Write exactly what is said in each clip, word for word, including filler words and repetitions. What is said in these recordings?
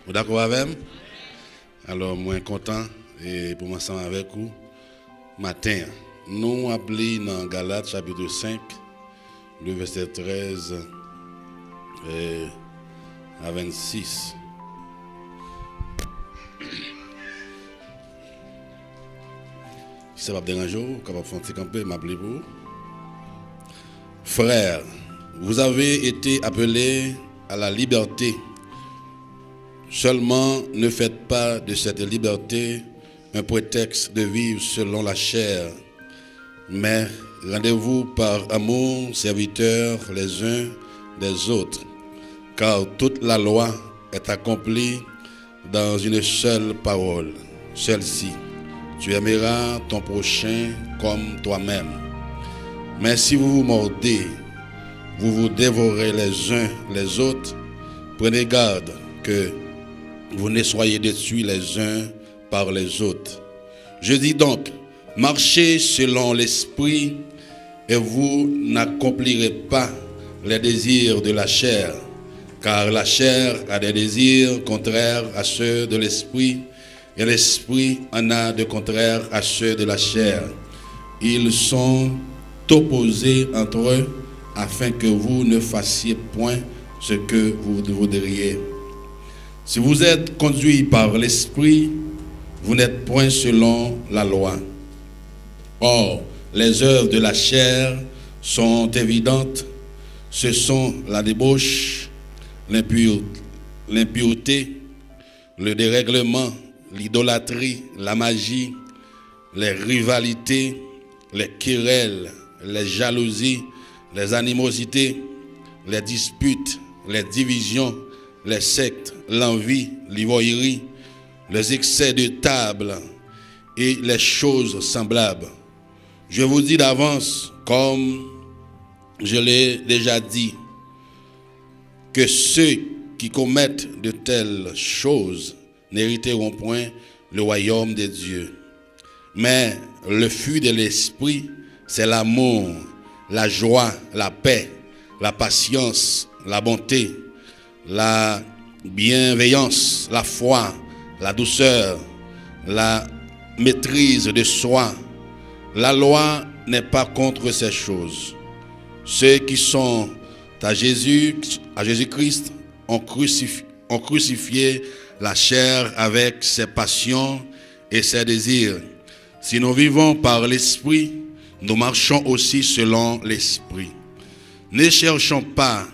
Ou dakò avè m? Alò, mwen kontan e pou m ansanm avèk ou maten an. Nou ap li nan Galat, chapit senk, le vèsè trèz e, a vennsis. Si sa p ap deranje w, ou kapab fè yon ti kanpe, m ap li pou ou. Frères, vous avez été appelés à la liberté. Seulement, ne faites pas de cette liberté un prétexte de vivre selon la chair, mais rendez-vous par amour serviteurs les uns des autres, car toute la loi est accomplie dans une seule parole, celle-ci, tu aimeras ton prochain comme toi-même. Mais si vous vous mordez, vous vous dévorez les uns les autres, prenez garde que vous ne soyez détruits les uns par les autres. Je dis donc, marchez selon l'Esprit et vous n'accomplirez pas les désirs de la chair, car la chair a des désirs contraires à ceux de l'Esprit, et l'Esprit en a de contraires à ceux de la chair. Ils sont opposés entre eux, afin que vous ne fassiez point ce que vous voudriez. Si vous êtes conduits par l'Esprit, vous n'êtes point selon la loi. Or, les œuvres de la chair sont évidentes, ce sont la débauche, l'impur- l'impureté, le dérèglement, l'idolâtrie, la magie, les rivalités, les querelles, les jalousies, les animosités, les disputes, les divisions, les sectes, l'envie, l'ivrognerie, les excès de table et les choses semblables. Je vous dis d'avance, comme je l'ai déjà dit, que ceux qui commettent de telles choses n'hériteront point le royaume de Dieu. Mais le fruit de l'Esprit, c'est l'amour, la joie, la paix, la patience, la bonté, la bienveillance, la foi, la douceur, la maîtrise de soi. La loi n'est pas contre ces choses. Ceux qui sont à Jésus, à Jésus-Christ ont crucifié, ont crucifié la chair avec ses passions et ses désirs. Si nous vivons par l'Esprit, nous marchons aussi selon l'Esprit. Ne cherchons pas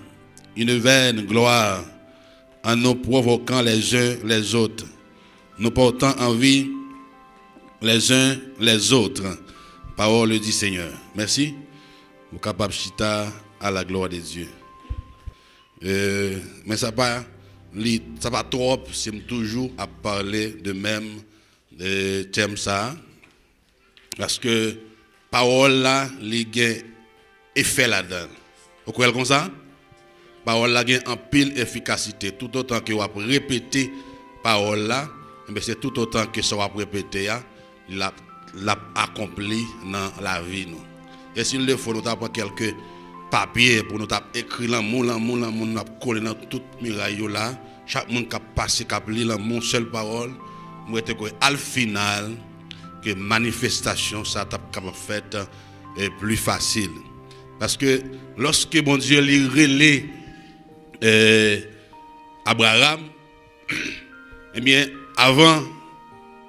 une vaine gloire en nous provoquant les uns les autres, nous portant envie les uns les autres. Parole du Seigneur. Mèsi. Ou kapab chita à la gloire de Dieu. Euh, men sa pa li, sa pa twòp si m toujou ap pale de menm, euh, tèm sa a. Paske pawòl la, li gen efè ladan l. Ou kwè l konsa? Pawòl la gen anpil efikasite. Toutotan ke w ap repete pawòl la, enben, se toutotan ke sa w ap repete a, l ap, l ap akonpli nan lavi nou. E si l de fo, nou ta pran kèlke papye pou nou t ap ekri lanmou, lanmou, lanmou, nou ap kole nan tout miray yo la. Chak moun k ap pase, k ap li lanmou, sèl pawòl, mwen te kwè al final ke manifestasyon sa t ap kapab fèt, e, pli fasil. Paske lòske Bondye li rele, e, Abraram, ebyen, avan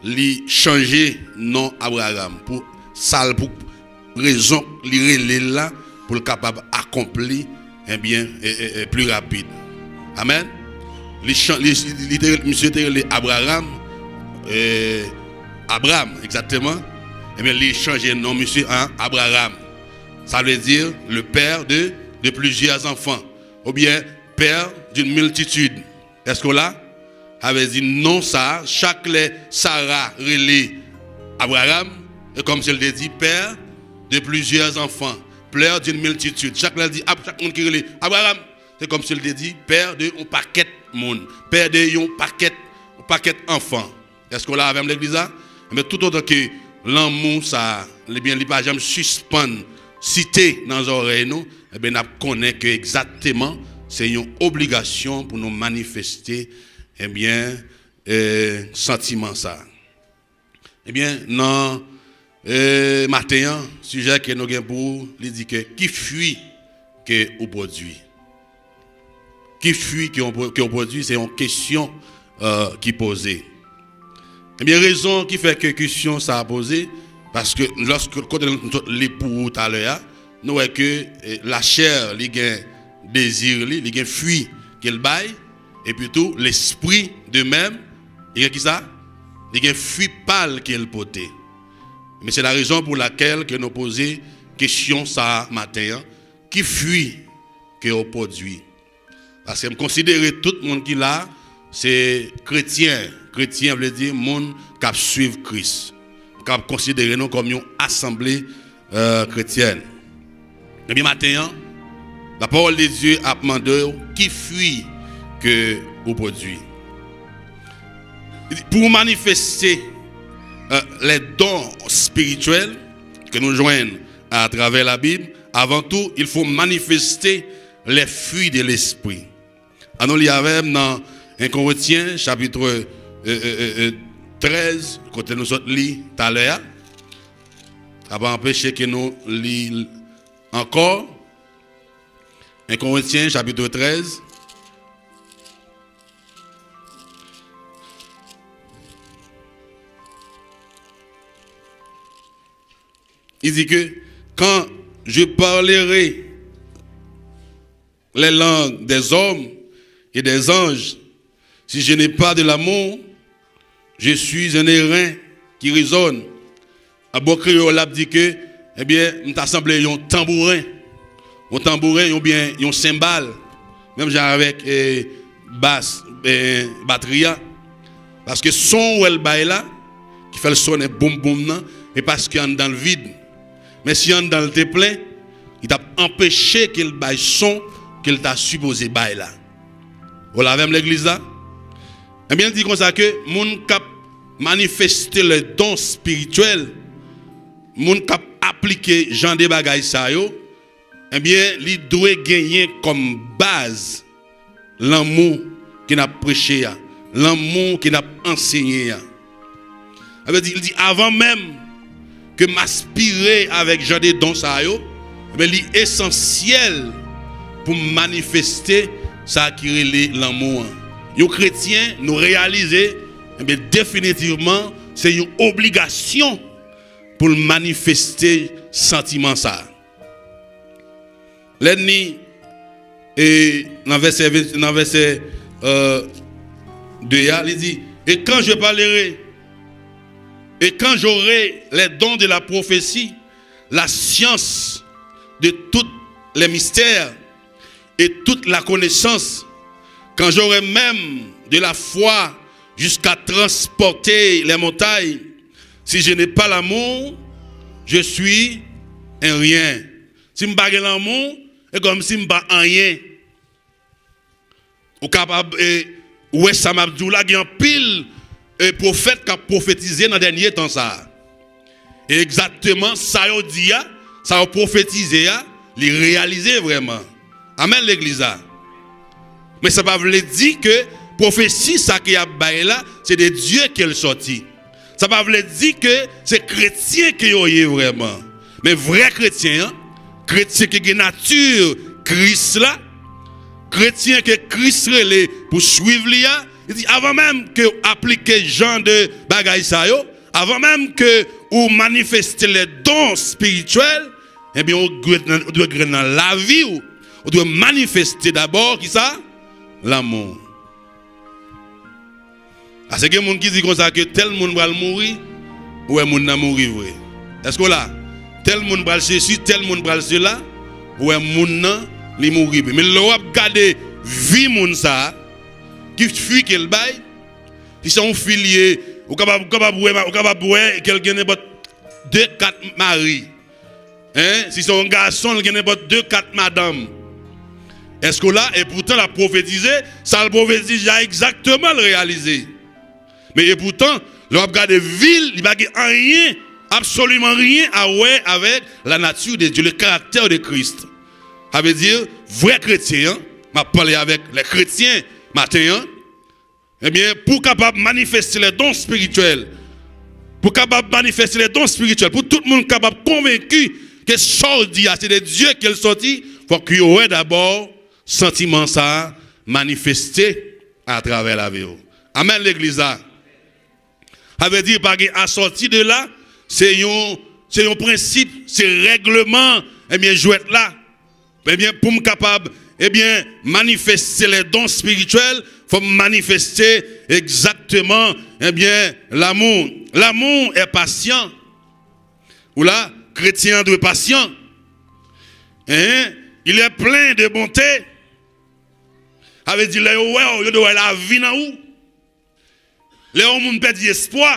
li chanje non Abraram, pou sa l, pou rezon li rele l la, pou l kapab akonpli, ebyen, e, e, e, pli rapid. Amèn. Li chan-, li, li te, misye te rele Abraram, e, Abram, egzakteman. Ebyen, li chanje non misye an Abraram. Sa vle di le père de, de plusieurs enfants, oubyen père d'une multitude. Èske w la? Sa vle di non sa, chak lè Sara rele Abraram, e kòmsi l te di père de plusieurs enfants, père d'une multitude. Chak lè l di ap, chak moun ki rele Abraram, se kòmsi l te di père de yon pakèt moun, père de yon pakèt, yon pakèt anfan. Èske w la avè m, legliz la? Enben, toutotan ke lanmou sa a, ebyen, li pa janm sispann site nan zòrèy nou, enben, n ap konnen ke egzakteman se yon obligasyon pou nou manifeste, Ebyen, e, santiman sa. Ebyen, nan, e, maten an, sijè ke nou gen pou ou, li di ke ki fwi ke ou pwodui? Ki fwi ke w pwo-, ke w pwodui? Se yon kesyon, e, ki poze. Ebyen, rezon ki fè ke kesyon sa a poze, paske lòske, kote nou sot li pou ou talè a, nou wè ke, e, lachè, li gen dezi li, li gen fwi ke l bay, epi tou, lespri de menm, li gen kisa? Li gen fwi pa l ke l pote. Men se la rezon pou lakèl ke nou poze kesyon sa a maten an, ki fwi ke w pwodui? Paske m konsidere tout moun ki la, se kretyen. Kretyen vle di moun k ap swiv Kris. M ka konsidere nou kòm yon asanble, e, kretyèn. Ebyen, maten an, la parole de Dieu ap mande w ki fwi ke ou pwodui. Pou manifeste, e, les dons spirituels ke nou jwenn atravè Labib, avant tout, il faut manifester les fruits de l'esprit. Ann nou li avè m nan en Korentyen, chapit, e, e, e, e, trèz, kote nou sot li talè a. Sa pa anpeche ke nou li l ankò. En Korentyen, chapit trèz. Il dit que quand je parlerai les langues des hommes et des anges, si je n'ai pas de l'amour, je suis un airain qui résonne. An bon kreyòl, l ap di ke, ebyen, m ta sanble yon tanbouren. Yon tanbouren, oubyen yon senbal. Menm jan avèk, e, bas, e, batri a. Paske son w wè l bay la, ki fè l sonnen boum boum nan, e paske anndan l vid. Men si anndan l te plen, li t ap anpeche ke l bay son ke l ta sipoze bay la. Ou la avè m, legliz la? Ebyen, l di konsa ke moun k ap manifeste le don espirityèl, moun k ap aplike jan de bagay sa yo, ebyen, li dwe genyen kòm baz lanmou ke n ap preche a, lanmou ke n ap ansenye a. Sa vle di, li di, avan menm ke m aspire avèk jan de don sa yo, men li esansyèl pou m manifeste sa ki rele lanmou an. Yon kretyen, nou reyalize, ebyen, definitivman, se yon obligasyon pou l manifeste santiman sa a. Lè n li, e, nan vèsè ven, nan vèsè, e, de a, li di, et quand je parlerai, et quand j'aurai les dons de la prophétie, la science de tous les mystères et toute la connaissance, quand j'aurai même de la foi jusqu'à transporter les montagnes, si je n'ai pas l'amour, je suis un rien. Si m pa gen lanmou, e kòmsi m pa anyen. Ou kapab, e, wè sa m ap di w la, gen anpil, e, pwofèt k ap pwofetize nan dènye tan sa a. E egzakteman sa yo di a, sa yo pwofetize a, li reyalize vrèman. Amèn, legliz la. Men sa pa vle di ke pwofesi sa ke y ap bay la, se de Dye ke l sòti. Sa pa vle di ke se kretyen ke yo ye vrèman. Men vrè kretyen an, kretyen ki gen nati Kris la, kretyen ke Kris rele pou swiv li a, li di, avan menm ke w aplike jan de bagay sa yo, avan menm ke ou manifeste les dons spirituels, ebyen, ou dwe, ou dwe gen nan lavi w, ou dwe manifeste dabò, kisa? Lanmou. Paske gen moun ki di konsa ke tèl moun pral mouri, ou wè moun nan mouri vre. Èske w la? Tèl moun pral sesi, tèl moun pral sela, ou wè moun nan, li mouri vre. Men lè w ap gade vi moun sa a, ki fwi ke l bay, si se yon fi l ye, ou kapab, ou kapab wè, ou kapab wè ke l gen nenpòt de, kat mari. Hein? Si se yon gason, l gen nenpòt de, kat madanm. Èske w la? Epoutan, l ap pwofetize, sa l pwofetize a egzakteman l reyalize. Men epoutan, lè w ap gade vi l, li pa gen anyen, absoliman rien à wè avèk la nature de Dieu, le caractère de Christ. Sa vle di, vrè kretyen an, m ap pale avèk lè kretyen maten an, Ebyen, pou w kapab manifeste les dons spirituels, pou w kapab manifeste les dons spirituels, pou tout moun kapab konvenki ke sa w di a se de Dye ke l sòti, fòk yo wè dabò santiman sa a manifeste atravè lavi w. Amèn, legliz la. Sa vle di, pa gen asòti de la, se yon, se yon prensip, se règleman, ebyen, jwèt la. Ebyen, pou m kapab, ebyen, manifeste les dons spirituels, fò m manifeste egzakteman, ebyen, l'amour. L'amour est patient. Ou la, kretyen an dwe pasyan. Hein? Il est plein de bonté. Sa vle di, lè yo wè w, yo dwe wè lavi nan ou. Lè yon moun pèdi espwa,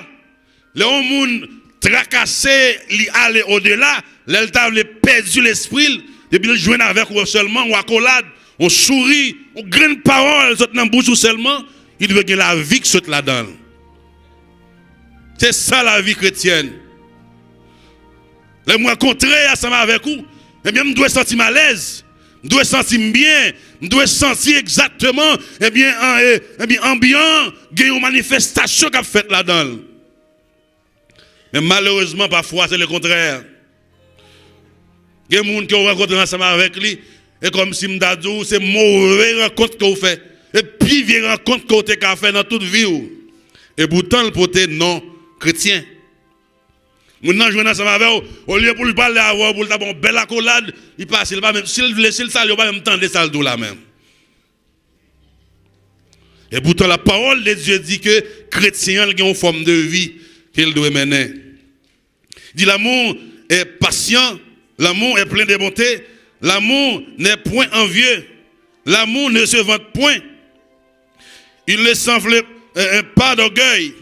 lè yon moun trakase, li ale odela, lè l ta vle pèdi lespri l, depi l jwenn avèk ou sèlman, yon akolad, yon souri, yon grenn pawòl sot nan bouch ou sèlman, li dwe gen lavi k sot ladan l. Se sa lavi kretyèn. Lè m rankontre ansanm avèk ou, ebyen, m dwe santi m alèz, m dwe santi m byen, m dwe santi egzakteman, ebyen, an, e, ebyen, anbyan, gen yon manifestasyon k ap fèt ladan l. Men malerezman, pafwa, se lekontrè. Gen moun ke w rankontre ansanm avèk li, e kòmsi m ta di w, se move rankont ke w fè. E pi vye rankont ke w te ka fè nan tout vi w. E poutan, l pote non kretyen. Moun nan jwenn ansanm avè w, olye pou l pale avè w, pou l ta ba w bèl akolad, li pase, li pa menm, si l vle, si l salye w, pa menm tande sa l di w la menm. E poutan, la parole de Dieu di ke kretyen an, l gen yon fòm de vi ke l dwe mennen. Di, l'amour est patient, l'amour est plein de bonté, l'amour n'est point envieux, l'amour ne se vante point. Il ne s'enfle, euh, euh, pas d'orgueil.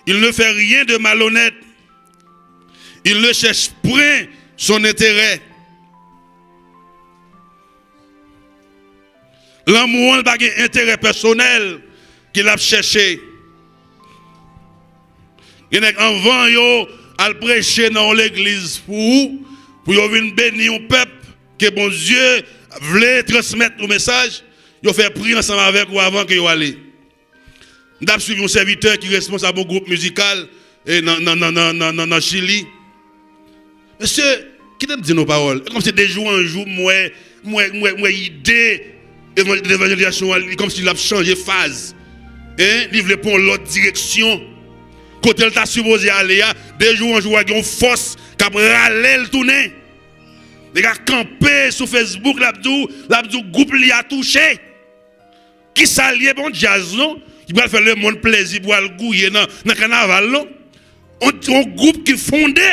Il ne fait rien de malhonnête. Il ne cherche point son intérêt. Lanmou an, l pa gen enterè pèsonèl ke l ap chèche. Gen nèg, anvan yo al preche nan yon legliz pou ou, pou yo vin beni yon pèp ke Bondye vle transmèt yon mesaj, yo fè pri ansanm avèk ou avan ke yo ale. M t ap swiv yon sèvitè ki responsab yon gwoup mizikal, e, nan, nan, nan Chili. Mesye, kite m di nou pawòl. E kòmsi de jou an jou, m wè, m wè, m wè, m wè ide evanj-, levanjelizasyon an, li kòmsi l ap chanje faz. Hein? Li vle pran yon lòt direksyon. Kote l ta sipoze ale a, de jou an jou, w wè gen yon fòs k ap rale l tounen. Nèg la kanpe sou Facebook, l ap di w, l ap di w gwoup li a touche. Kisa l ye, bon djaz non, ki pral fè lemonn plezi pou al gouye nan, nan kanaval non. On, on gwoup ki fonde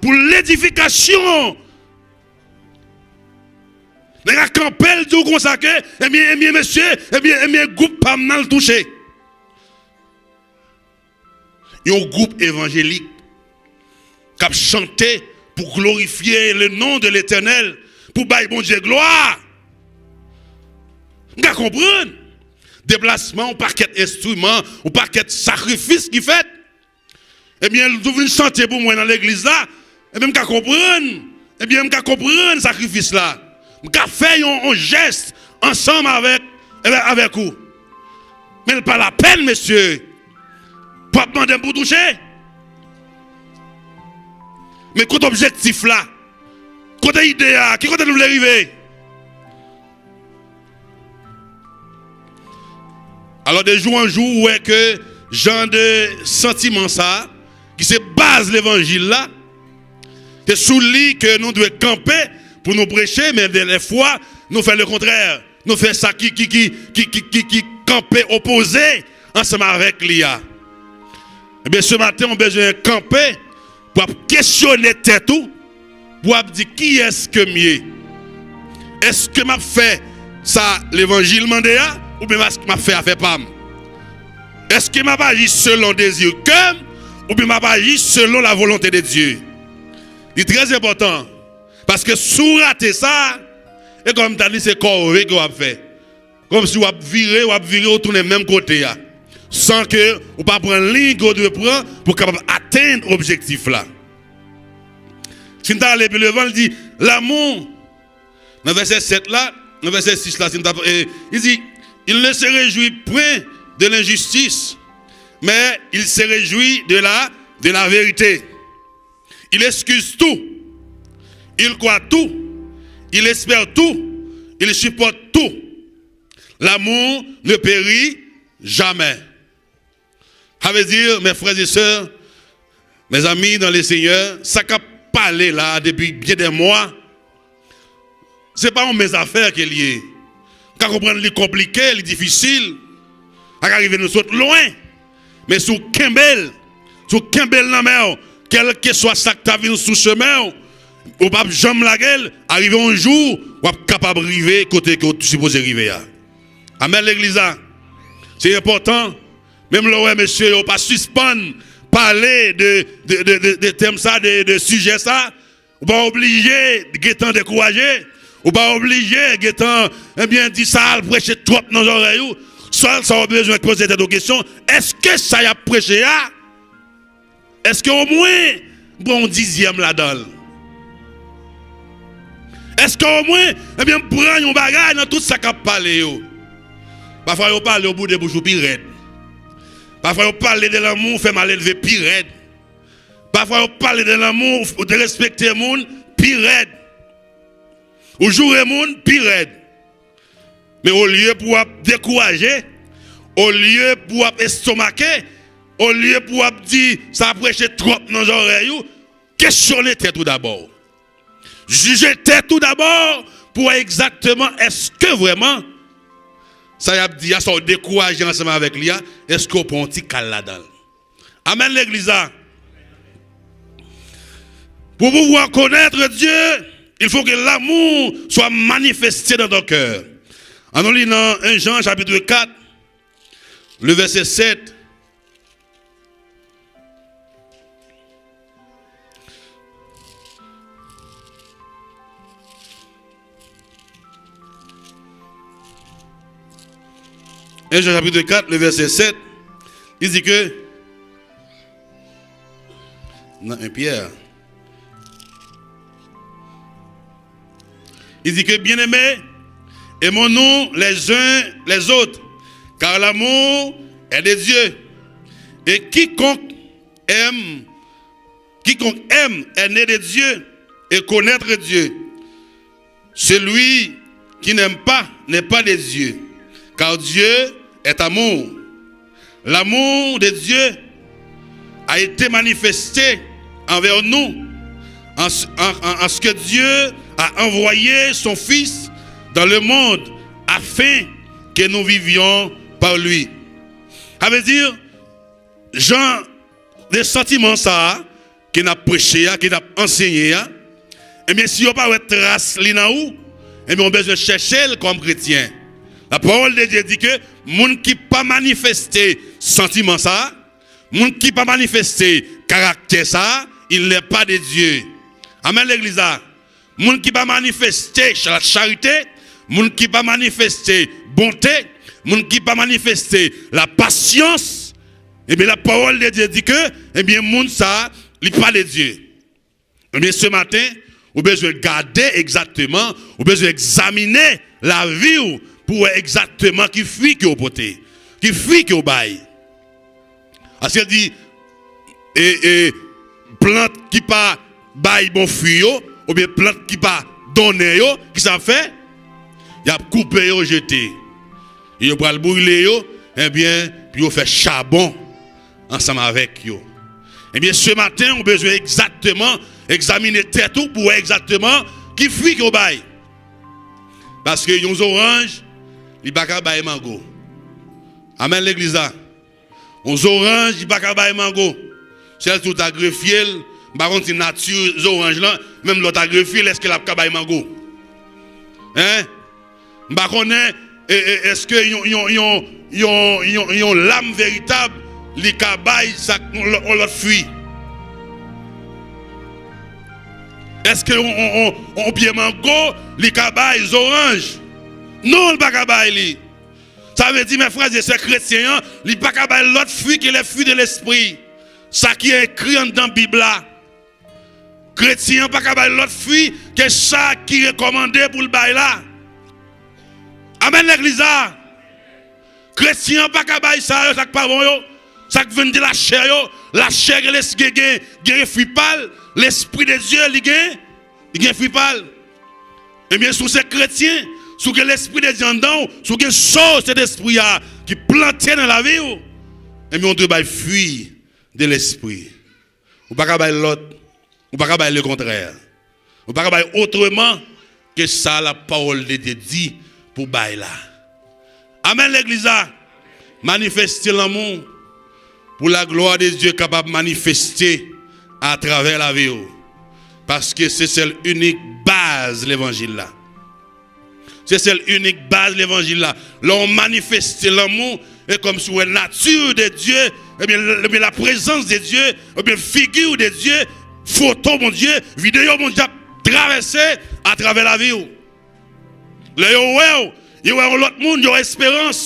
pou ledifikasyon. Nèg la kanpe, l di w konsa ke, ebyen, ebyen, mesye, ebyen, ebyen, gwoup pa m nan l touche. Yon gwoup evanjelik k ap chante pou glorifye le nom de Letènèl, pou bay Bondye glwa. M ka konprann deplasman yon pakèt enstriman, yon pakèt sakrifis ki fèt. Ebyen, l tou vin chante pou mwen nan legliz la. Ebyen, m ka konprann. Ebyen, m ka konprann sakrifis la. M ka fè yon, yon jès ansanm avèk, avèk ou. Men l pa lapèn, mesye. Pou ap mande m pou touche. Men kote objektif la? Kote ide a? Ki kote nou vle rive? Alò, de jou an jou, ou wè ke jan de santiman sa a, ki se baz levanjil la, se sou li ke nou dwe kanpe pou nou preche, men dèfwa, nou fè lekontrè. Nou fè sa ki, ki, ki kanpe opoze ansanm avèk li a. Ebyen, se maten, ou bezwen kanpe pou ap kesyone tèt ou, pou ap di, "Kiyès ke m ye? Èske m ap fè sa levanjil mande a, oubyen m ap fè afè pa m? Èske m ap aji selon dezi kè m, oubyen m ap aji selon la volonte de Dye?" Li trè enpòtan, paske si w rate sa, e kòm m ta di, se kòve ke w ap fè. Kòmsi w ap vire, w ap vire, w tounen menm kote a. San ke ou pa pran liy ke w dwe pran pou w kapab atenn objektif la. Si n ta ale pi devan, l di, l'amour, nan vèsè sèt la, nan vèsè sis la, si n ta, e, li di, il ne se réjouit point de l'injustice, mais il se réjouit de la, de la vérité. Il excuse tout, il croit tout, il espère tout, il supporte tout. L'amour ne périt jamais. Sa vle di, mes frères et sœurs, mes amis dans le Seigneur, sa k ap pale la depi byen dè mwa, se pa yon mens afè ke l ye. M ka konprann li konplike, li difisil, sa ka rive nou sot lwen. Men si w kenbe l, si w kenbe l nan men w, kèlkeswa sa k ta vin sou chemen w, ou p ap janm lage l, a rive yon jou, w ap kapab rive kote ke w sipoze rive a. Amèn, legliz la. Se enpòtan. Menm lè w wè mesye yo pa sispann pale de, de, de, de, de tèm sa, de, de sijè sa, ou pa oblije gentan dekouraje. Ou pa oblije gentan, ebyen, di sa al preche twòp nan zòrèy ou. Sèl sa w bezwen poze tèt ou kesyon, èske sa y ap preche a, èske omwen m pran yon dizyèm ladan l? Èske omwen, ebyen, m pran yon bagay nan tout sa k ap pale yo? Pafwa yo pale w boude bouch ou pi rèd. Pafwa yo pale de lanmou, fè malelve pi rèd. Pafwa yo pale de lanmou, ou derespekte moun pi rèd. Ou joure moun pi rèd. Men olye pou w ap dekouraje, olye pou w ap estomake, olye pou w ap di sa preche twòp nan zòrèy ou, kesyone tèt ou dabò. Jije tèt ou dabò pou w wè egzakteman èske vrèman sa y ap di a, sa w dekouraje ansanm avèk li a, èske w pran yon ti kal ladan l. Amèn, legliz la. Pour pouvoir connaître Dieu, il faut que l'amour soit manifesté dans ton cœur. Annou li nan en Jan, chapitre quatre, le verset sept. En Jan chapitre quatre, le verset sept, li di ke, nan en Pyè, li di ke, bien-aimés, aimons-nous les uns les autres, car l'amour est de Dieu. Et quiconque aime, quiconque aime est né de Dieu et connaître Dieu. Celui qui n'aime pas n'est pas de Dieu, car Dieu est amour. L'amour de Dieu a été manifesté envers nous en, en, en, en ce que Dieu a envoyé son Fils dans le monde afin que nous vivions par lui. Sa vle di, jan de santiman sa a, ke n ap preche a, ke n ap ansenye a, ebyen, si yo pa wè tras li nan ou, ebyen, ou bezwen chèche l kòm kretyen. La parole de Dieu di ke moun ki pa manifeste santiman sa a, moun ki pa manifeste karaktè sa a, il n'est pas de Dieu. Amèn, legliz la. Moun ki pa manifeste cha-, charite, moun ki pa manifeste bonte, moun ki pa manifeste la pasyans, ebyen, la parole de Dieu di ke, ebyen, moun sa a, li pa de Dye. Ebyen, ce matin, ou bezwen gade egzakteman, ou bezwen egzamine lavi w pou wè egzakteman ki fwi ke w pote, ki fwi ke w bay. Paske l di, e, e, plant ki pa bay bon fwi yo, oubyen plant ki pa donnen yo, ki sa y ap fè? Y ap koupe yo, jete. E yo pral brile yo, ebyen, pou yo fè chabon ansanm avèk yo. Ebyen, ce matin, ou bezwen egzakteman egzamine tèt ou pou wè egzakteman ki fwi ke w bay. Paske yon zoranj, li pa ka bay mango. Amèn, legliz la. Yon zoranj, li pa ka bay mango. Sèl si w ta grefye l, m pa konn si nati zoranj lan, menm lè w ta grefye l, èske l ap ka bay mango? Hein? M pa konnen, e, e, èske yon, yon, yon, yon, yon, yon lam veritab, li ka bay sa k, yon lòt, yon lòt fwi? Èske yon, yon, yon, yon pye mango, li ka bay zoranj? Non, li pa ka bay li. Sa vle di, mes frères et sœurs, kretyen an, li pa ka bay lòt fwi ke les fruits de l'esprit. Sa ki ekri anndan Bib la. Kretyen an pa ka bay lòt fwi ke sa ki rekòmande pou l bay la. Amèn, legliz la. Kretyen an pa ka bay sa yo, sa k pa bon yo, sa k vin de lachè yo. Lachè gen, les- gen, gen, gen fwi pa l. Lespri de Dye, li gen, li gen fwi pa l. Ebyen, si w se kretyen, si w gen Lespri de Dye anndan w, si w gen so Sentespri a ki plante nan lavi w, ebyen, w dwe bay fwi de Lespri. Ou pa ka bay lòt, ou pa ka bay lekontrè. Ou pa ka bay otreman ke sa lapawòl de Dye di pou bay la. Amèn, legliz la. Manifeste lanmou pou laglwa de Dye kapab manifeste atravè lavi w. Paske se sèl inik baz levanjil la. Se sèl inik baz levanjil la. Lè w manifeste lanmou, e kòmsi w wè nati de Dye, ebyen, ebyen, laprezans de Dye, ebyen, figi de Dye, foto Bondye, videyo Bondye ap travèse atravè lavi w. Lè yo wè w, yo wè yon lòt moun, yo wè esperans.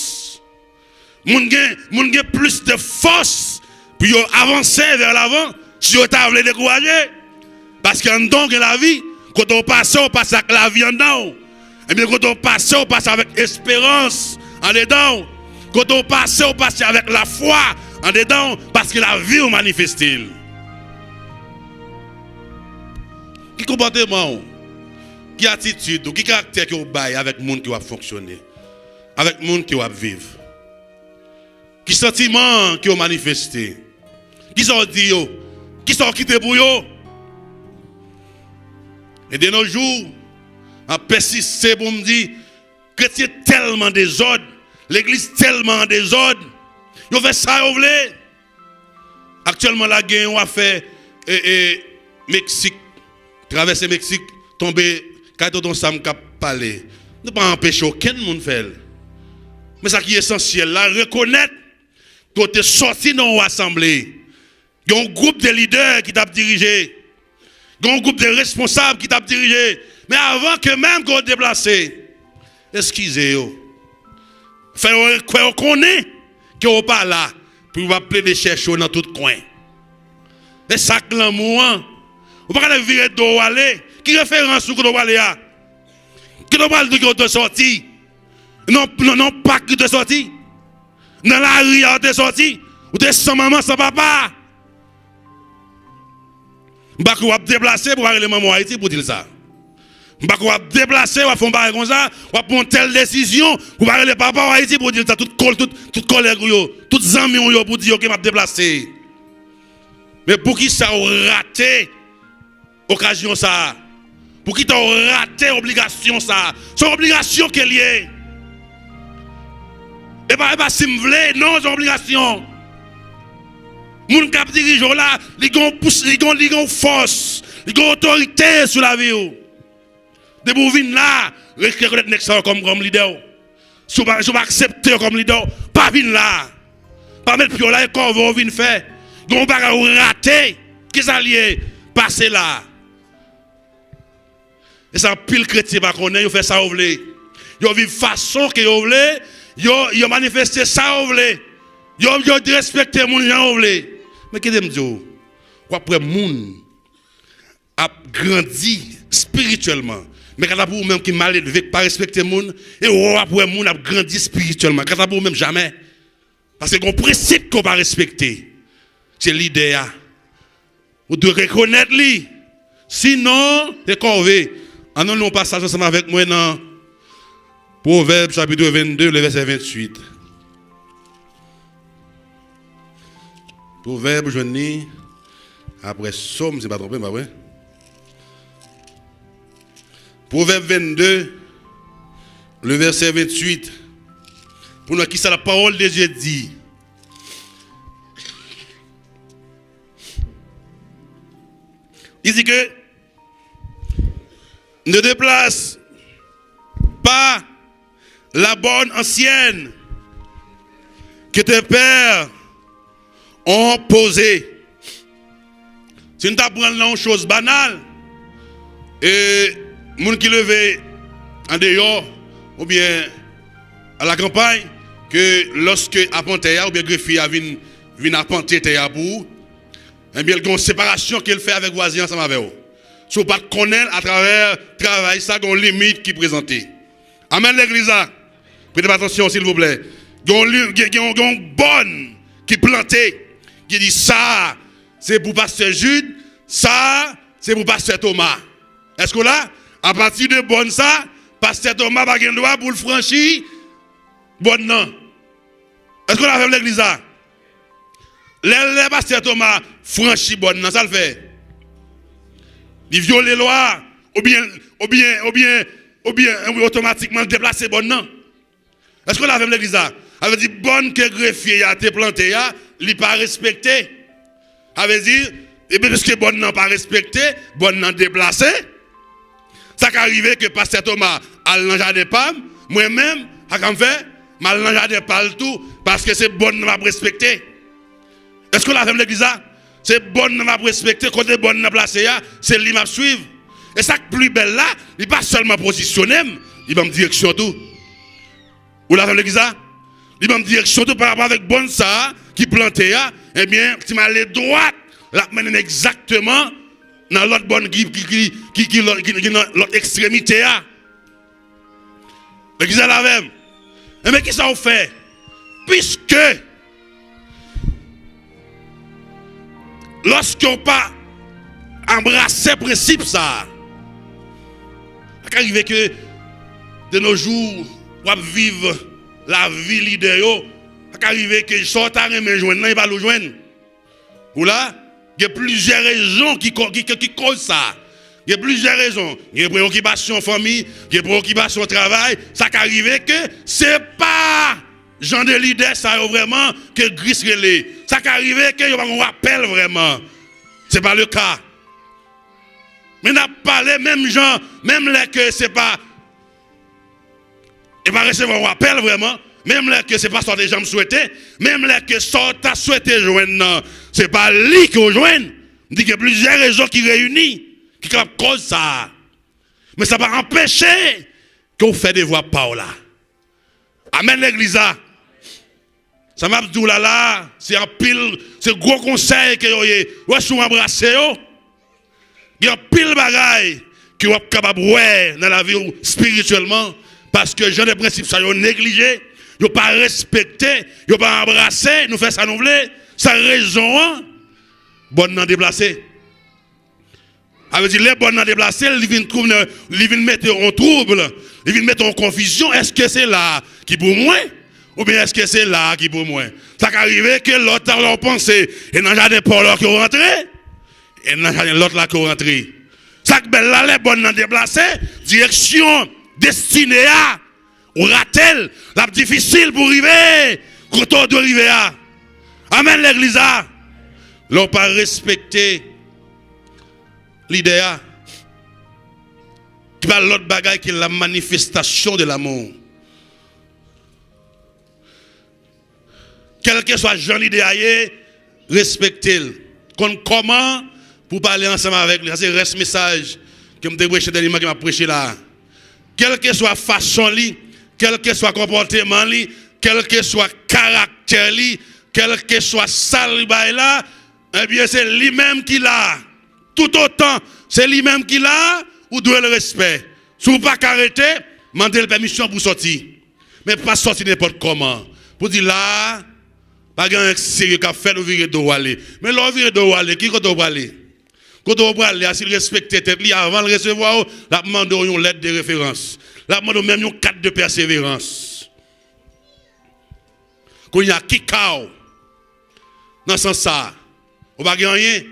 Moun gen, moun gen plis de fòs pou yo avanse vè lavan si yo ta vle dekouraje. Paske anndan w gen lavi, kote w pase, w pase ak lavi anndan w. Ebyen, kote w pase, w pase avèk esperans andedan w. Kote w pase, w pase avèk lafwa andedan w, paske lavi w manifeste l. Ki konpòteman w, ki atitid ou, ki karaktè ke w bay avèk moun ke w ap fonksyone, avèk moun ke w ap viv? Ki santiman ke w manifeste? Kisa w di yo? Kisa w kite pou yo? E de nos jours, m ap pèsiste pou m di, kretyen tèlman dezòd, legliz tèlman an dezòd, yo fè sa yo vle. Aktyèlman la, gen yon afè, e, e, Meksik, travèse Meksik, tonbe kay Tonton Sam k ap pale. Nou pa anpeche okenn moun fè l. Men sa ki esansyèl la, rekonèt ke w te sòti nan yon asanble. Gen yon gwoup de lidè ki t ap dirije. Gen yon gwoup de responsab ki t ap dirije. Men avan ke menm ke w deplase, eskize yo. Fè yo kwè yo konnen ke w pa la pou yo ap plede chèche w nan tout kwen. E sa k lanmou an. Ou pa ka vire do w ale. Ki referans ou kote w prale a? Kote w pral di ke w te sòti? Non, non, non, pa ki w te sòti. Nan lari a w te sòti. Ou te san manman, san papa. M pa kwè w ap deplase pou w al rele manman w Ayiti pou w di l sa. M pa kwè w ap deplase, w ap fè yon bagay konsa, w ap pran yon tèl desizyon pou w al rele papa w Ayiti pou w di l sa, tout kòl, tout, tout kòlèg ou yo, tout zanmi w yo pou w di yo ke m ap deplase. Men poukisa w rate okazyon sa a? Poukisa w rate obligasyon sa a? Se yon obligasyon ke l ye. E pa, e pa si m vle, non, se yon obligasyon. Moun k ap dirije w la, li gen yon pous, li gen, li gen yon fòs, li gen yon otorite sou lavi w. Depi w vin la, rekonèt nèg sa yo kòm, kòm lidè w. Si w pa, si w pa aksepte yo kòm lidè w, pa vin la. Pa met pye w la, e kòve w vin fè. Gen yon bagay ou rate. Kisa l ye? Pase la. E sa anpil kretyen pa konnen, yo fè sa yo vle. Yo viv fason ke yo vle, yo, yo manifeste sa yo vle. Yo, yo derespekte moun jan yo vle. Men kite m di w, w ap wè moun ap grandi espirityèlman. Men kanta pou ou menm ki maledve, ki pa respekte moun, e w ap wè moun ap grandi espirityèlman. Kanta pou ou menm, jamè. Paske gen yon prensip ke w pa respekte. Se lidè a. Ou dwe rekonèt li. Sinon, se kòve. Ann nou li yon pasaj ansanm avèk mwen nan Pwovèb chapit vennde, le vèsè venntuit. Pwovèb, ou jwenn li aprè Sòm, si m pa twonpe m, pa vre? Pwovèb vennde, le vèsè venntuit. Pou nou, kisa la pawòl de Dye di? Li di ke ne déplace pas la borne ancienne que tes pères ont posée. Si n ta pran l nan yon choz banal, e moun ki leve andeyò oubyen a la kanpay, ke lòske apantè a oubyen grefye a vin, vin apante tè a pou ou, ebyen, l gen yon separasyon ke l fè avèk vwazen ansanm avè w. Si w pa t konnen l, atravè travay sa, gen yon limit ki prezante. Amèn, legliz la. Prete m atansyon, silvouplè. Gen yon, gen, gen, gen yon bòn ki plante, ki di sa a se pou pastè Jude, sa a se pou pastè Thomas. Èske w la? Apati de bòn sa, pastè Thomas pa gen dwa pou l franchi bòn nan. Èske w la avè m legliz la? Lè, lè pastè Thomas franchi bòn nan, sa l fè? Li vyole lwa, oubyen, oubyen, oubyen, oubyen, otomatikman l deplase bòn nan. Èske w la avè m legliz la? Sa vle di bòn ke grefye a te plante a, li pa respekte. Sa vle di, epi piske bòn nan pa respekte, bòn nan deplase. Sa ka rive ke pastè Thomas al nan jaden pa m, mwen menm, sa ka m fè, m al nan jaden pa l tou, paske se bòn nan m ap respekte. Èske w la avè m legliz la? Se bòn nan m ap respekte, kote bòn nan plase a, se li m ap swiv. E sa k pli bèl la, li pa sèlman pozisyone m, li ban m direksyon tou. Ou la avè m legliz la? Li ban m direksyon tou pa rapò avèk bòn sa a ki plante a, ebyen, si m ale dwat, l ap mennen m egzakteman nan lòt bòn ki, ki, ki, ki, ki lòt, ki, ki nan lòt ekstremite a. Legliz la avè m. Ebyen, kisa w fè? Piske lòske w pa anbrase prensip sa a, sa ka rive ke de nos jours, w ap viv lavi lidè yo. Sa ka rive ke sa w ta renmen jwenn nan, e pa l ou jwenn. Ou la, gen plizyè rezon ki, ko- ki, ki, ki koz sa. Gen plizyè rezon. Gen preyokipasyon fanmi, gen preyokipasyon travay. Sa ka rive ke se pa jan de lidè sa yo vrèman ke Gris rele. Sa ka rive ke yo pa gen rapèl vrèman. Se pa le ka. Men n ap pale menm jan, menm lè ke se pa, e pa resevwa yon apèl vrèman, menm lè ke se pa sa w te janm swete, menm lè ke sa w ta swete jwenn nan, se pa li ke w jwenn. M di gen plizyè rezon ki reyini, ki kapab koz sa a. Men sa pa anpeche ke w fè devwa pa w la. Amèn, legliz la. Sa m ap di w la la, se anpil, se gwo konsèy ke yo ye. Wè si w anbrase yo, gen anpil bagay ke w ap kapab wè nan lavi w espirityèlman, paske jan de prensip sa yo neglije, yo pa respekte, yo pa anbrase, nou fè sa nou vle, sa rezon an, bòn nan deplase. Sa vle di, lè bòn nan deplase, li vin twouve, li vin mete yon twoub, li vin mete yon konfizyon. Èske se la a ki pou mwen? Oubyen èske se la a ki pou mwen? Sa ka rive ke lè w ta, lè w panse, e nan jaden pa w la ke w rantre, e nan jaden lòt la ke w rantre. Sa k bèl la, lè bòn nan deplase, direksyon, destine a, ou rate l, l ap difisil pou w rive kote w dwe rive a. Amèn, legliz la. Lè w pa respekte lidè a, ki pa lòt bagay ke la manifestation de l'amour. Kèlkeswa jan lidè a ye, respekte l. Konn kòman pou pale ansanm avèk li. Sa se rès mesaj ke m te preche dènyèman, ke m ap preche la a. Kèlkeswa fason li, kèlkeswa konpòteman li, kèlkeswa karaktè li, kèlkeswa sa li bay la, ebyen, se li menm ki la. Toutotan se li menm ki la, ou dwe l respè. Si w pa ka rete, mande l pèmisyon pou w sòti. Men pa sòti nenpòt kòman. Pou di la a, pa gen anyen serye k ap fèt, ou vire do w ale. Men lè w vire do w ale, ki kote w prale? Kote w prale a, si l respekte tèt li, avan l resevwa w, l ap mande w yon lèt de referans. L ap mande w menm yon kat de pèseverans. Kounye a, ki ka w nan sans sa a? Ou pa gen anyen.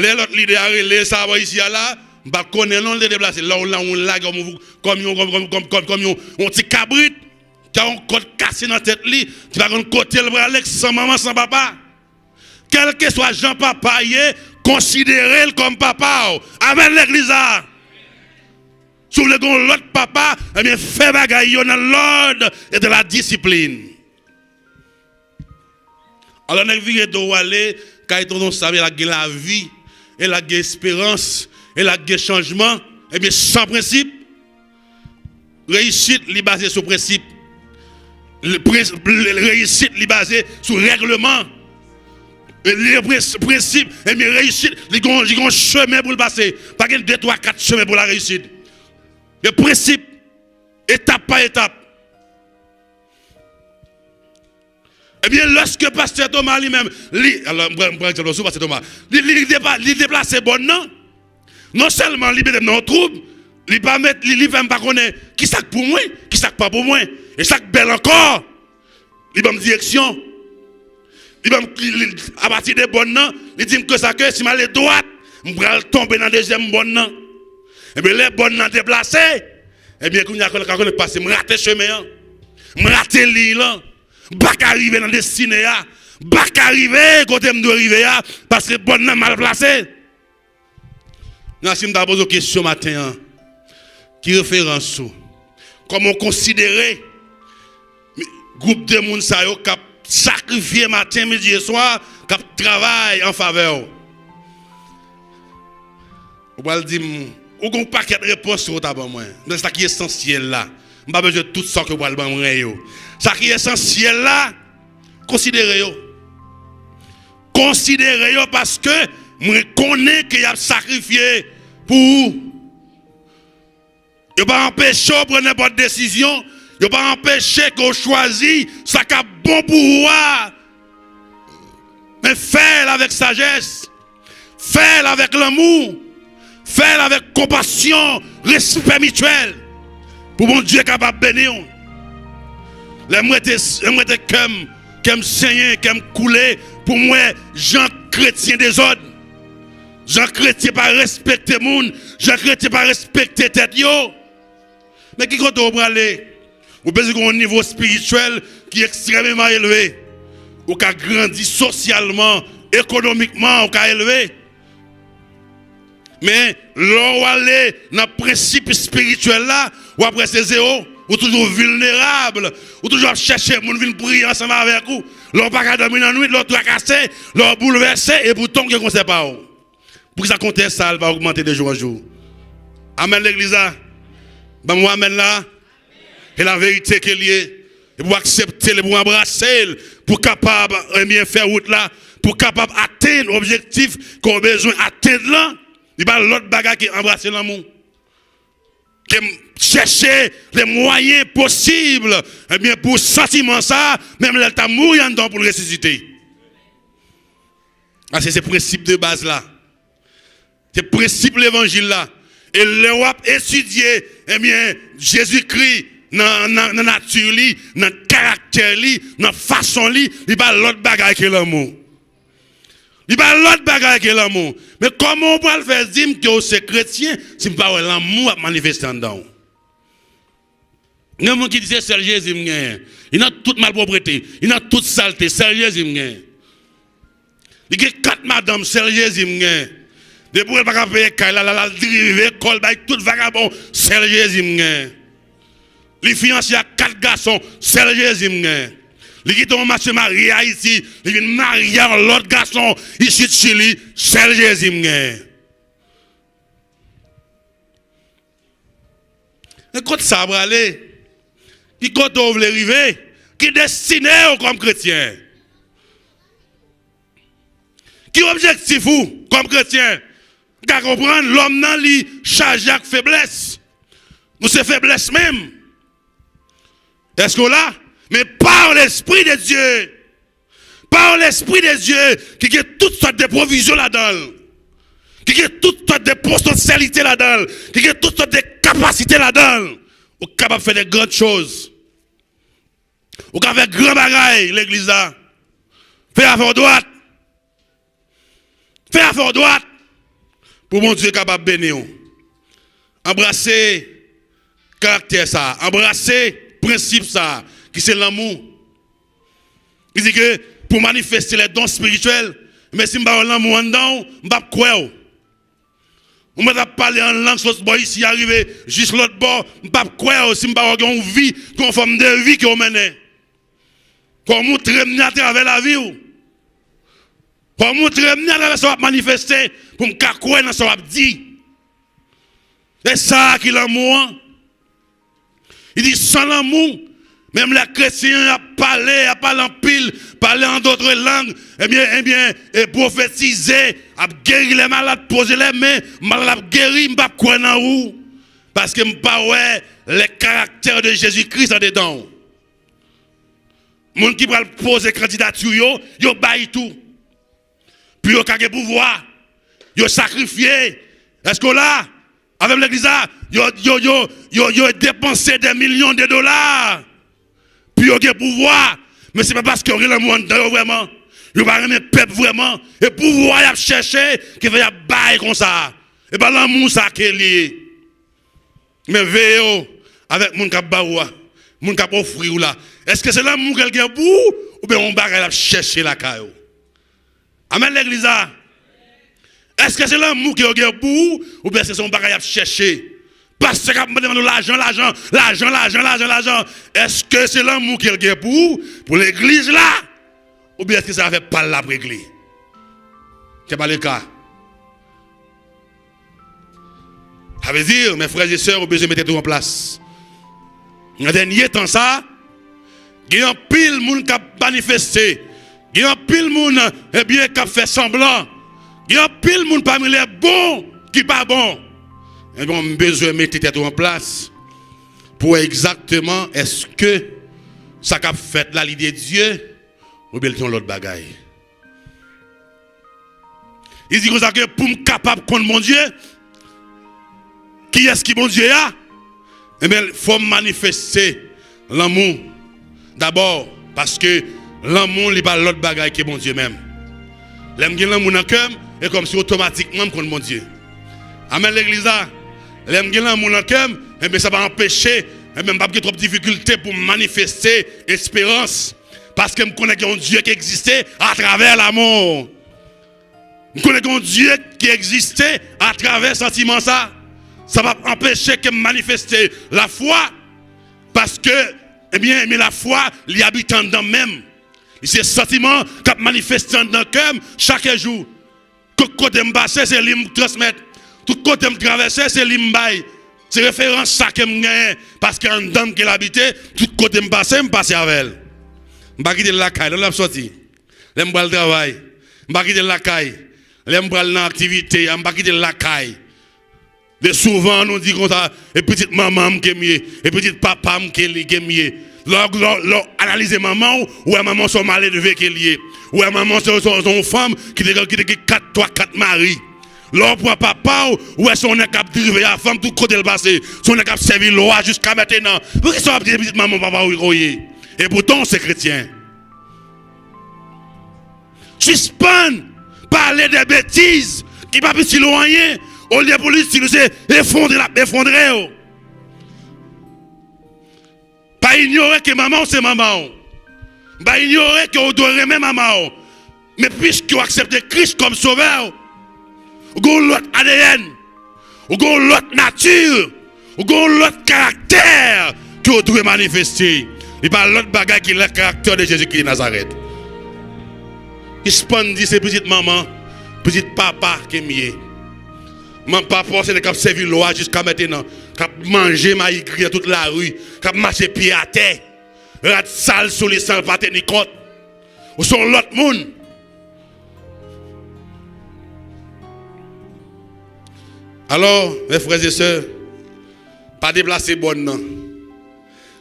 Lè lòt lidè a rele sa bò isi a la, m pa konnen non, l te deplase. Lè w la, w lage w kòm yon, kòm, kòm, kòm, kòm, kòm yon, yon ti kabrit, ki a yon kòd kase nan tèt li, ki pa konn kote l prale, san manman, san papa. Kèlkeswa jan papa ye, konsidere l kòm papa w. Amèn, legliz la. Si w vle gen yon lòt papa, ebyen, fè bagay yo nan lòd e de la disiplin. Alò, nèg vire do w ale kay tonton Sam, e la gen lavi, e la gen esperans, e la gen chanjman, ebyen, san prensip, reyisit, li baze sou prensip. L-, prens-, l-, reyisit, li baze sou règleman. E li prens-, prensip, ebyen, reyisit, li gon, li gon chemen pou l pase. Pa gen de, twa, kat chemen pou la reyisit. Gen prensip, etap pa etap. Ebyen, lòske pastè Toma li menm, li, alò, m pran, m pran egzanp sou pastè Toma. Li, li, li depa-, li deplase bòn nan. Non sèlman li mete m nan yon twoub, li pa met, li, li fè m pa konnen ki sa k pou mwen, ki sa k pa pou mwen. E sa k bèl ankò, li ban m direksyon. Li ban m, li, li, apati de bòn nan, li di m ke sa ke si m ale dwat, m pral tonbe nan dezyèm bòn nan. Ebyen, lè bòn nan deplase, ebyen, kounye a, konnen, konnen k pase, m rate chemen an. M rate liy lan. M pa ka rive nan destine a. M pa ka rive kote m dwe rive a, paske bòn nan mal plase. Nan, si m ta poze w kesyon maten an, ki referans ou? Kòman w konsidere mi-, gwoup de moun sa yo k ap sakrifye maten, midi e swa, k ap travay an favè w? Ou pral di m, ou gen yon pakèt repons ou ta ban mwen. Men sa ki esansyèl la. M pa bezwen tout sa ke w pral ban mwen yo. Sa ki esansyèl la, konsidere yo. Konsidere yo paske mwen konnen ke y ap sakrifye pou ou. Yo pa anpeche w pran nenpòt desizyon. Yo pa anpeche ke w chwazi sa k ap bon pou ou a. Men fè l avèk sajès. Fè l avèk lanmou. Fè l avèk konpasyon, respè mityèl. Pou Bondye kapab beni w. Lè m rete, lè m rete kè m, kè m senyen, kè m koule, pou m wè jan kretyen dezòd. Jan kretyen pa respekte moun, jan kretyen pa respekte tèt yo. Men ki kote w prale? Ou bezwen gen yon nivo espirityèl ki ekstrèmeman elve. Ou ka grandi sosyalman, ekonomikman, ou ka elve. Men, lè w ale nan prensip espirityèl la, w ap wè se zewo. Ou toujou vilnerab. Ou toujou ap chèche moun vin priye ansanm avèk ou. Lè w pa ka dòmi nan nwit, lè w trakase, lè w boulvèse, epoutan w gen konsèy pa w. Poukisa kontèks sa a, l pa ogmante de jou an jou? Amèn, legliz la. Ban m yon amèn la. E laverite ke l ye. E pou w aksepte l, e pou w anbrase l, pou w kapab, ebyen, fè wout la, pou w kapab atenn objektif ke w bezwen atenn lan. Li pa lòt bagay ke anbrase lanmou. Ke m chèche le mwayen posib, ebyen, pou santiman sa, menm lè l ta mouri anndan w, pou l resisite. Sa se, se prensip de baz la. Se prensip levanjil la. E lè w ap etidye, ebyen, Jezikri nan, nan, nan nati li, nan karaktè li, nan fason li, li pa lòt bagay ke lanmou. Li pa lòt bagay ke lanmou. Men kòman w pral fè di m ke w se kretyen si m pa wè lanmou ap manifeste anndan w? Gen moun ki di se sèl Jezi m genyen. Li nan tout malpwoprete, li nan tout salte, sèl Jezi m genyen. Li gen kat madanm, sèl Jezi m genyen. Depi w wè l pa ka peye kay la, l al drive kò l bay tout vagabon, sèl Jezi m genyen. Li fiyanse ak kat gason, sèl Jezi m genyen. Li kite yon match marye Ayiti, li vin marye ak yon lòt gason isit Chili, sèl Jezi m genyen. Men kot sa prale? Ki kote w vle rive? Ki destine w kòm kretyen? Ki objektif ou kòm kretyen? M ka konprann lòm nan li chaje ak feblès. Nou se feblès menm. Èske w la? Men pa Lespri de Dye. Pa yon Lespri de Dye ki gen tout sòt de pwovizyon ladan l, ki gen tout sòt de potansyalite ladan l, ki gen tout sòt de kapasite ladan l, ou kapab fè de grann choz. Ou ka fè gran bagay, legliz la. Fè afè w dwat. Fè afè w dwat pou Bondye kapab beni w. Anbrase karaktè sa a, anbrase prensip sa a, ki se lanmou. Li di ke pou manifeste les dons spirituels, men si m pa wè lanmou anndan w, m p ap kwè w. Ou mèt ap pale an lang sot bò isi a rive jis lòt bò, m p ap kwè w si m pa wè gen yon vi, gen yon fòm de vi ke w mennen. Fò w montre m ni atravè lavi w. Fò w montre m ni atravè sa w ap manifeste pou m ka kwè nan sa w ap di. E sa a ki lanmou an. Li di, san lanmou, menm lè kretyen an ap pale, ap pale anpil, pale an dotre lang, ebyen, ebyen, e pwofetize, ap geri lè malad, poze lè men, malad ap geri, m p ap kwè nan ou. Paske m pa wè le karaktè de Jezikri andedan w. Moun ki pral poze kandidati yo, yo bay tou. Pou yo ka gen pouvwa, yo sakrifye. Èske w la? Avè m legliz la, yo, yo, yo, yo, yo depanse dè milyon de dola pou yo gen pouvwa. Men se pa paske yo gen lanmou anndan yo vrèman. Yo pa renmen pèp vrèman. E pouvwa y ap chèche ki fè y ap bay konsa. E pa lanmou sa ke li ye. Men veye w avèk moun k ap ba ou a, moun k ap ofri w la. Èske se lanmou ke l gen pou ou, oubyen yon bagay l ap chèche lakay ou? Amèn, legliz la. Èske se lanmou ke yo gen pou ou, oubyen èske se yon bagay y ap chèche? Pastè k ap mande, mande w lajan, lajan, lajan, lajan, lajan, lajan. Èske se lanmou ke l gen pou ou, pou legliz la, oubyen èske se afè pa l l ap regle? Se pa le ka. Sa vle di, mes frères et sœurs, ou bezwen mete tou an plas. Nan dènye tan sa, gen anpil moun k ap manifeste. Gen anpil moun, ebyen, k ap fè sanblan. Gen anpil moun pami lè bon ki pa bon. Ebyen, m bezwen mete tèt ou an plas pou wè egzakteman èske sa k ap fèt la, li de Dye, oubyen l te yon lòt bagay. Li di konsa ke pou m kapab konn Bondye, kiyès ki Bondye a, ebyen, fò m manifeste lanmou dabò, paske lanmou, li pa lòt bagay ke Bondye menm. Lè m gen lanmou nan kè m, e kòmsi otomatikman m konn Bondye. Amèn, legliz la. Lè m gen lanmou nan kè m, ebyen, sa pa anpeche, ebyen, m p ap gen twòp difikilte pou m manifeste esperans. Paske m konnen gen yon Dye ki egziste atravè lanmou. M konnen gen yon Dye ki egziste atravè santiman sa. Sa p ap anpeche ke m manifeste lafwa, paske, ebyen, men lafwa, li abite anndan menm. Li se santiman k ap manifeste anndan kè m chak jou. Tout kote m pase, se li m transmèt. Tout kote m travèse, se li m bay. Se referans sa ke m genyen, paske anndan m ke l abite, tout kote m pase, m pase avè l. M pa kite l lakay, lè l ap sòti. Lè m pral travay, m pa kite l lakay. Lè m pral nan aktivite, m pa kite l lakay. De souvan, nou di konsa, e pitit manman m ke m ye, e pitit papa m ke li, ke m ye. Lè, lè, lè w analize manman w, ou wè manman w se yon maledve ke l ye. Ou wè manman w se, se, se yon fanm ki te, ki te gen kat, twa, kat mari. Lè w pran papa w, ou wè se yon nèg k ap drive a fanm tout kote l pase. Se yon nèg k ap sèvi lwa jiska mentenan. Poukisa w ap di pitit manman w, papa w ou ye? Epoutan, w se kretyen. Sispann pale de betiz ki p ap itil ou anyen, olye pou l itil ou, se efondre l ap efondre w. Pa inyore ke manman w se manman w. Pa inyore ke w dwe renmen manman w. Men piske w aksepte Kris kòm Sovè w, ou gen yon lòt A D N. Ou gen yon lòt nati, ou gen yon lòt karaktè ke w dwe manifeste. Li pa lòt bagay ki le caractère de Jésus-Christ de Nazareth. Sispann di se pitit manman, pitit papa ke m ye. Manman, papa w se nèg k ap sèvi lwa jiska mentenan, k ap manje mayi gri nan tout lari, k ap mache pye atè, rad sal sou li san l pa teni kont. Ou se yon lòt moun. Alò, mes frères et sœurs, pa deplase bòn nan.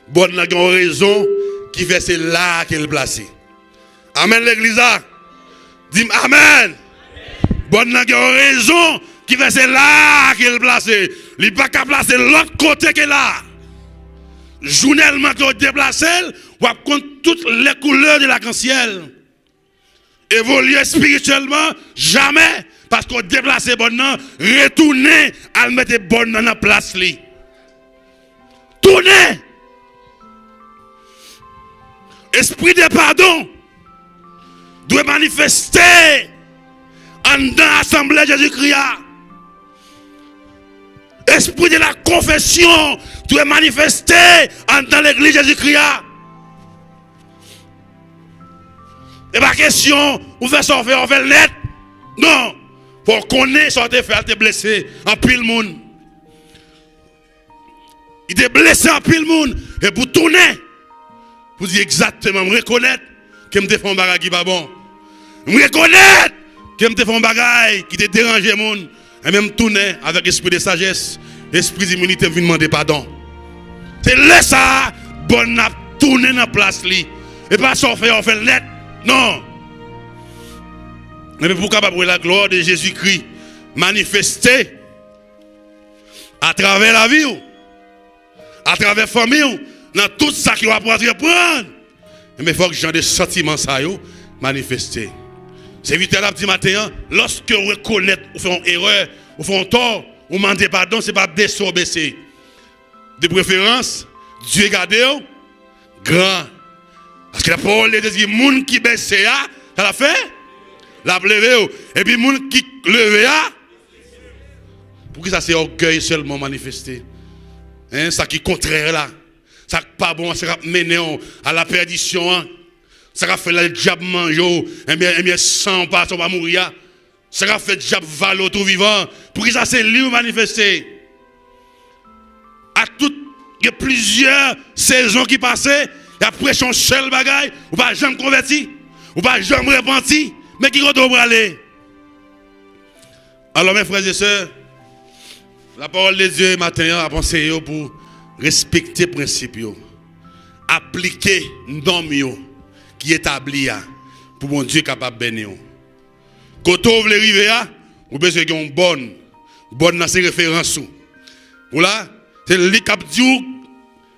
Bòn nan gen yon rezon ki fè se la a ke l plase. Amèn, legliz la. Di m amèn. Bòn nan gen yon rezon ki fè se la a ke l plase. Li pa ka plase lòt kote ke la. Jounèlman ke w deplase l, w ap konn toutes les couleurs de l'arc-en-ciel. Evolye espirityèlman, jamè, paske w deplase bòn nan, retounen al mete bòn nan nan plas li. Tounen! Espri de padon dwe manifeste anndan asanble Jezikri a. Espri de la konfesyon dwe manifeste anndan legliz Jezikri a. E pa kesyon ou fè sa w fè, w fè l nèt. Non. Fò w konnen sa w te fè a te blese anpil moun. Li te blese anpil moun. E pou tounen, pou di egzakteman, m rekonèt ke m te fè yon bagay ki pa bon. M rekonèt ke m te fè yon bagay ki te deranje moun. Ebyen, m tounen avèk espri de sajès, espri dimilite, m vin mande padon. Se lè sa a, bòn nan ap tounen nan plas li. E pa sa w fè a, w fè l nèt. Non. Epi pou w kapab wè la glwa de Jezikri manifeste atravè lavi w, atravè fanmi w, nan tout sa ke w ap antreprann. Enben, fòk jan de santiman sa yo manifeste. Sèvitè la ap di maten an, lòske w rekonèt ou fè yon erè, ou fè yon tò, ou mande padon, se pa bese w bese. De preferans, Dye gade w gran. Paske lapawòl de Dye di, moun ki bese a, sa l ap fè? L ap leve w. Epi moun ki leve a, poukisa se ògèy sèlman w manifeste? Hein, sa ki kontrè la, sa k pa bon an, sa k ap mennen w a lapèdisyon an, sa k ap fè lè dyab manje w, enbyen, enbyen, san w pa, san w pa mouri a, sa k ap fè dyab vale w tou vivan. Poukisa se li w manifeste? A tout, gen plizyè sezon ki pase, y ap preche yon sèl bagay, ou pa janm konvèti, ou pa janm repanti, men ki kote w prale? Alò, mes frères et sœurs, lapawòl de Dye maten an ap anseye w pou respekte prensip yo, aplike nòm yo ki etabli a, pou Bondye kapab beni w. Kote w vle rive a, ou bezwen gen yon bòn. Bòn nan se referans ou. Ou la, se li k ap di w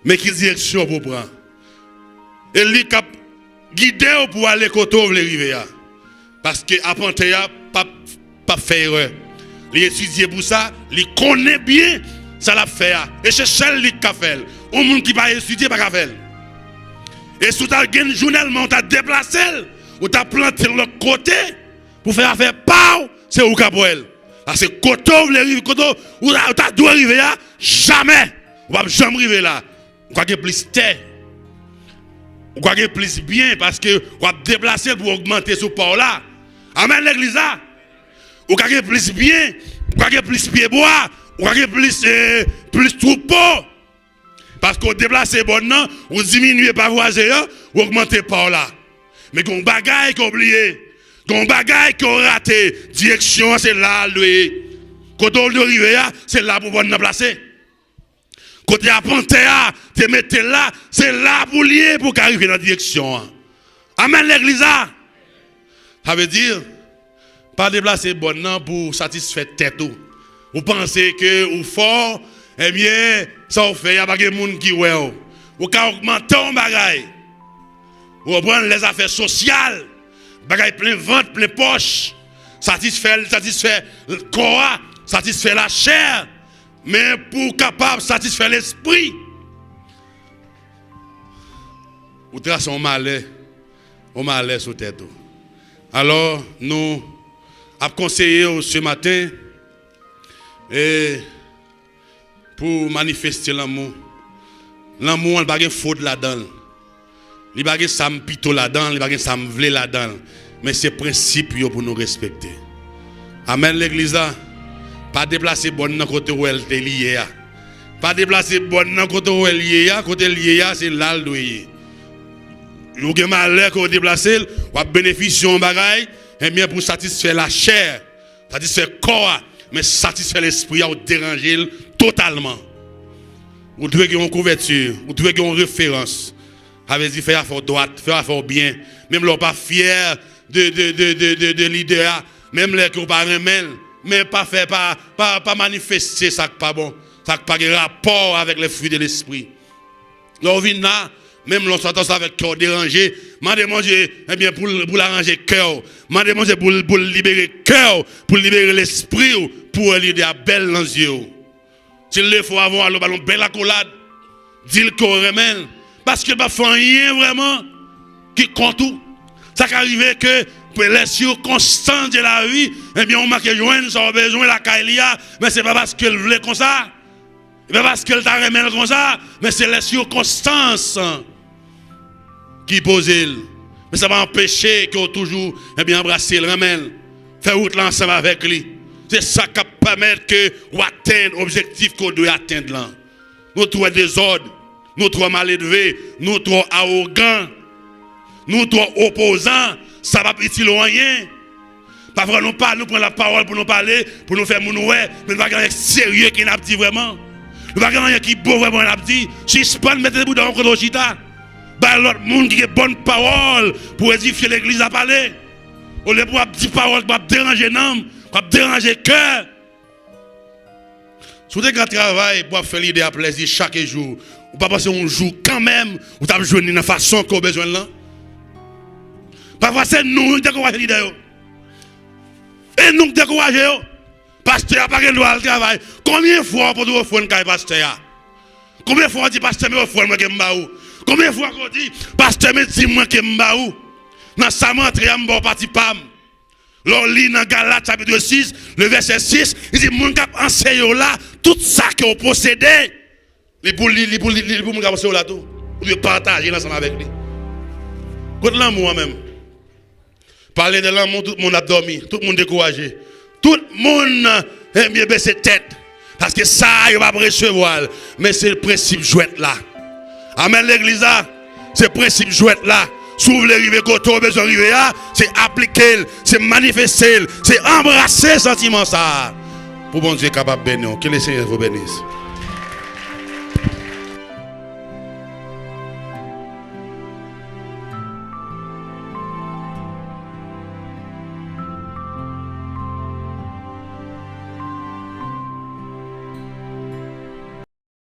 men ki direksyon pou w pran. E li k ap gide w pou w ale kote w vle rive a. Paske apantè a p ap, p ap fè erè. Li etidye pou sa, li konnen byen sa l ap fè a. E se sèl li k ka fè l. Yon moun ki pa etidye pa ka fè l. E si w ta gen jounèlman, w ta deplase l, ou ta plante l lòt kote, pou fè afè pa w, se ou k ap wè l. Paske kote w vle rive, kote w, ou ta, ou ta dwe rive a, jamè. Ou p ap janm rive la. Ou ka gen plis tè. Ou ka gen plis byen paske w ap deplase l pou ogmante sou pa w la. Amèn, legliz la. Ou ka gen plis byen, ou ka gen plis pyebwa, ou ka gen plis, eh, plis twoupo. Paske w deplase bòn nan, ou diminye pavoisin an, ou ogmante pa w la. Men gen yon bagay ke w bliye. Gen yon bagay ke w rate. Direksyon an, se la l dwe ye. Kote w dwe rive a, se la pou bòn nan plase. Kote apantè a te mete l la, se la pou l ye pou w ka rive nan direksyon an. Amèn, legliz la. Sa vle di, pa deplase bòn nan pou satisfè tèt ou. Ou panse ke ou fò, ebyen, sa w fè a pa gen moun ki wè w. Ou ka ogmante yon bagay. Ou konprann, lèzafè sosyal, bagay plen vant, plen pòch, satisfè, satisfè kò a, satisfè lachè, men pou w kapab satisfè lespri, ou trase yon malè. Yon malè sou tèt ou. Alò, nou ap konseye w se maten, e pou w manifeste lanmou. Lanmou an, li pa gen fwod ladan l. Li pa gen sa m pito ladan l, li pa gen sa m vle ladan l. Men se prensip yo pou nou respekte. Amèn, legliz la. Pa deplase bòn nan kote w wè l te li ye a. Pa deplase bòn nan kote w wè l ye a, kote l ye a, se la l dwe ye. Ou gen malè ke w deplase l, w ap benefisye yon bagay, ebyen, pou satisfè lachè, satisfè kò a, men satisfè lespri a, ou deranje l totalman. Ou dwe gen yon kouvèti, ou dwe gen yon referans. Sa vle di fè afè w dwat, fè afè w byen. Menm lè w pa fyè de, de, de lidè a, menm lè ke w pa renmen l, men pa fè, pa, pa, pa manifeste sa k pa bon, sa k pa gen rapò avèk les fruits de l'esprit. Lè w vin la, menm lè w sot ansanm avèk kè w deranje, mande Bondye, ebyen, pou l, pou l aranje kè w. Mande Bondye pou l, pou l libere kè w, pou l libere lespri w, pou w wè lidè a bèl nan zye w. Si l leve w avan w, al ba l yon bèl akolad, di l ke w renmen l, paske l p ap fè anyen vrèman ki kont ou. Sa ka rive ke, les circonstances de la vie, ebyen, ou manke jwenn sa w bezwen lakay li a, men se pa paske l vle konsa. E pa paske l ta renmen l konsa, men se les circonstances ki poze l. Men sa pa anpeche ke w toujou, ebyen, anbrase l, renmen l, fè wout la ansanm avèk li. Se sa k ap pèmèt ke w atenn objektif ke w dwe atenn lan. Nou twò dezòd, nou twò maledve, nou twò awogan. Nou twò opozan, sa p ap itil ou anyen. Pafwa nou pa, nou pran lapawòl pou nou pale, pou nou fè moun wè, men nou pa gen anyen serye ke n ap di vrèman. Nou pa gen anyen ki bon vrèman n ap di. Sispann mete bouda w kote w chita. Bay lòt moun ki gen bòn pawòl pou edifye legliz la pale. Olye pou w ap di pawòl ki p ap deranje nanm, k ap deranje kè. Si w te ka travay pou w ap fè lidè a plèzi chak jou, ou pa panse yon jou kanmenm ou t ap jwenn li nan fason ke w bezwen l lan? Pafwa se nou ki dekouraje lidè yo. E nou ki dekouraje yo. Pastè a pa gen dwa al travay. Konbyen fwa w pote ofrann kay pastè a? Konbyen fwa w di pastè, men ofrann mwen ke m ba ou? Konbyen fwa ke w di pastè, men di mwen ke m ba ou? Nan sa m antre a, m ba w pati pa m. Lè w li nan Galat chapit sis, le vèsè sis, li di moun k ap anseye w la, tout sa ke w posede, li pou li, li pou li, li pou moun k ap anseye w la tou. Ou dwe pataje l ansanm avèk li. Kot lanmou an menm? Pale de lanmou, tout moun ap dòmi, tout moun dekouraje. Tout moun, ebyen, bese tèt. Paske sa a, yo p ap resevwa l. Men se prensip jwèt la. Amèn, legliz la. Se prensip jwèt la. Si w vle rive kote w bezwen rive a, se aplike l, se manifeste l, se anbrase santiman sa a. Pou Bondye kapab beni w. Que le Seigneur vous bénisse.